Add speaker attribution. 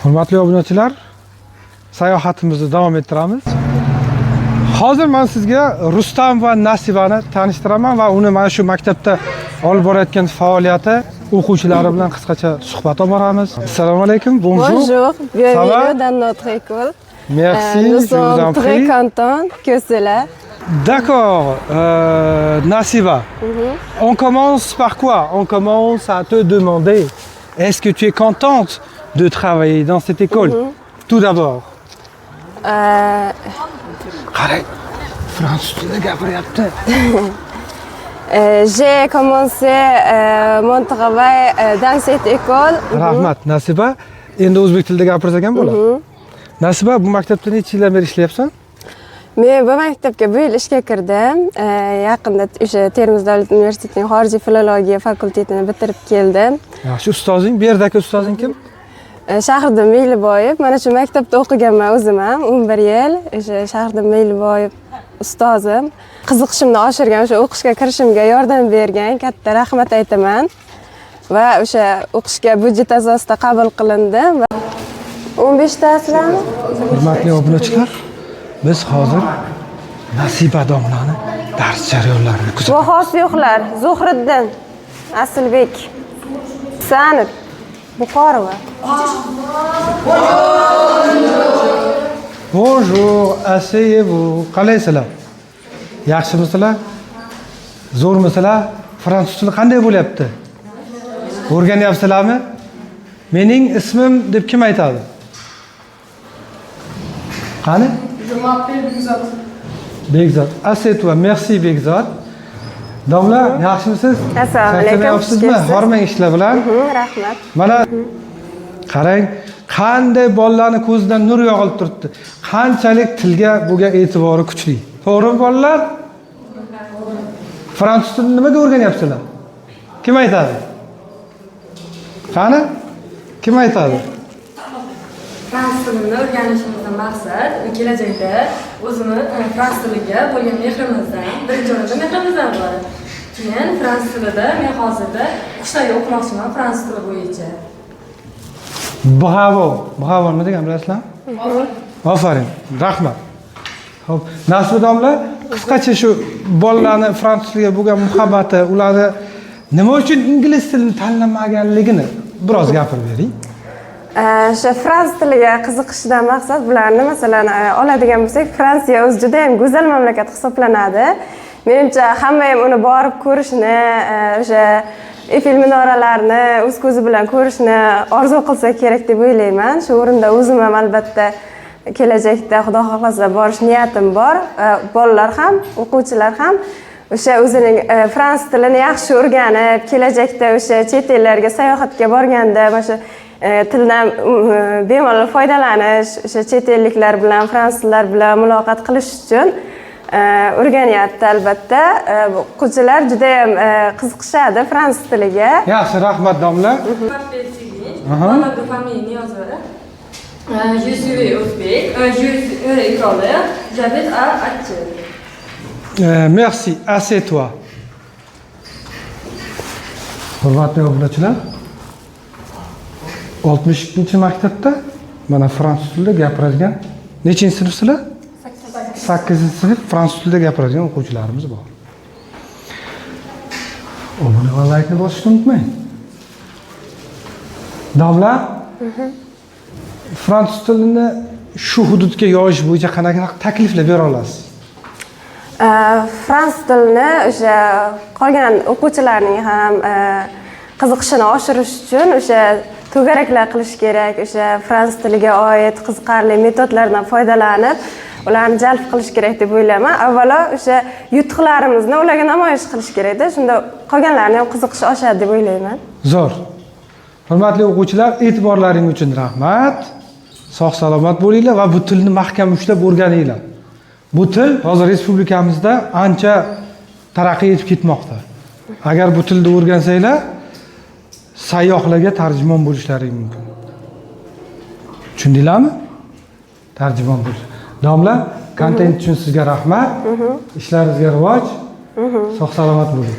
Speaker 1: Hurmatli obunachilar, sayohatimizni davom ettiramiz. Hozir men sizga Rustam va Nasibani tanishtiraman va uni mana shu maktabda olib borayotgan faoliyati, o'quvchilari bilan qisqacha suhbat olib boramiz. Assalomu alaykum, bonjour.
Speaker 2: Bonjour,
Speaker 1: Ça va?
Speaker 2: Bienvenue dans notre école.
Speaker 1: Merci,
Speaker 2: Nous
Speaker 1: je vous en
Speaker 2: sommes très
Speaker 1: prie.
Speaker 2: Contents que cela.
Speaker 1: D'accord, Nasiba. On commence par quoi? On commence à te demander, est-ce que tu es contente de travailler dans cette école? Tout d'abord. Qarang, fransuz tilida gapiryapti.
Speaker 2: J'ai commencé mon travail dans cette école.
Speaker 1: Rahmat, Nasiba. Endi o'zbek tilida gapirsak ham bo'ladi. Nasiba, bu maktabda necha yildan beri ishlayapsan?
Speaker 2: Men bu maktabga bu yil ishga kirdim. Yaqinda o'sha Termiz davlat universitetining xorijiy filologiya fakultetini bitirib keldim.
Speaker 1: Yaxshi, ustozing, bu yerdagi ustozing kim?
Speaker 2: Shahriddin Meyliboyev. Mana shu maktabda o'qiganman o'zim ham 11 yil. O'sha Shahriddin Meyliboyev ustozim qiziqishimni oshirgan, o'sha o'qishga kirishimga yordam bergan, katta rahmat aytaman. Va o'sha o'qishga byudjet asosida qabul qilindim va 15 tasizlarmi?
Speaker 1: Hurmatli obunachilar, biz hozir Nasiba domlani dars jarayonlarini kuzatamiz.
Speaker 2: Bahosi yo'qlar. Zuhriddin, Asilbek, Sanib, Buxorova.
Speaker 1: Bonjour, asseyez-vous. Qalaysizlar? Yaxshimisizlar? Zo'rmisizlar? Fransuz tili qanday bo'lyapti? O'rganyapsizlarmi? Mening ismim deb kim aytadi? Qani?
Speaker 3: Je m'appelle Bekzod.
Speaker 1: Bekzod. Assieds-toi. Merci, Bekzod. Domla, yaxshimisiz?
Speaker 2: Assalomu alaykum,
Speaker 1: Charchamayapsizmi?
Speaker 2: Xush kelibsiz.
Speaker 1: Hormang ishlar bilan.
Speaker 2: Rahmat.
Speaker 1: Mana qarang, qanday bolalarni ko'zidan nur yog'ilib turibdi. Qanchalik tilga bo'lgan e'tibori kuchli. To'g'rimi, bolalar? Fransuz tilini nimaga o'rganyapsizlar? Kim aytadi? Qani? Kim aytadi?
Speaker 4: Fransuz tilini o'rganishimizdan maqsad kelajakda o'zini fransuz tiliga bo'lgan mehrimizdan, birinchi o'rinda mehrimizdan iborat. Keyin fransuz tilida men hozirda qushlarga o'qimoqchiman fransuz tili bo'yicha.
Speaker 1: Bravo. Bravo nima degan, bilasizlarmi? Ofarin. Rahmat. Xo'p, Nasiba domla, qisqacha shu bolalarni fransuz tiliga bo'lgan muhabbati, ularni nima uchun ingliz tilini tanlamaganligini biroz gapirib bering.
Speaker 2: O'sha fransuz tiliga qiziqishidan maqsad bularni, masalan, oladigan bo'lsak, Fransiya o'zi juda yam go'zal mamlakat hisoblanadi. Menimcha, hamma ham uni borib ko'rishni, o'sha Eyfel minoralarini o'z ko'zi bilan ko'rishni orzu qilsa kerak deb o'ylayman. Shu o'rinda o'zim ham albatta kelajakda, xudo xohlasa, borish niyatim bor. Bolalar ham, o'quvchilar ham o'sha o'zining fransuz tilini yaxshi o'rganib, kelajakda o'sha chet ellarga sayohatga borganda mana shu tildan bemalol foydalanish, o'sha chet elliklar bilan, fransuzlar bilan muloqot qilish uchun o'rganyapti albatta. Bu o'quvchilar judayam qiziqishadi fransuz tiliga.
Speaker 1: Yaxshi, rahmat, domla.
Speaker 4: M'appelle Sevinch, nom de famille Niyozova. Je suis ouzbek, je suis école, j'habite à Atchil.
Speaker 1: Merci, assieds-toi. Hurmatli obunachilar, 62-maktabda mana fransuz tilida gapiradigan nechinchi sinfsizlar? 8-sinf, fransuz tilida gapiradigan o'quvchilarimiz bor. Obuna va laykni bosishni unutmang. Domla, fransuz tilini shu hududga yoyish bo'yicha qanaqa takliflar bera olasiz?
Speaker 2: Fransuz tilini o'sha qolgan o'quvchilarning ham qiziqishini oshirish uchun o'sha to'garaklar qilish kerak, o'sha fransuz tiliga oid qiziqarli metodlardan foydalanib ularni jalb qilish kerak deb o'ylayman. Avvalo o'sha yutuqlarimizni ularga namoyish qilish kerakda, shunda qolganlarni ham qiziqishi oshadi deb o'ylayman.
Speaker 1: Zo'r. Hurmatli o'quvchilar, e'tiborlaring uchun rahmat. Sog' salomat bo'linglar va bu tilni mahkam ushlab o'rganinglar. Bu til hozir respublikamizda ancha taraqqiy etib ketmoqda. Agar bu tilni o'rgansanglar, sayyohlarga tarjimon bo'lishlaring mumkin. Tushundinglarmi? Tarjimon bo'lish. Domla, kontent uchun sizga rahmat. Ishlaringizga rivoj. Sog' salomat bo'ling.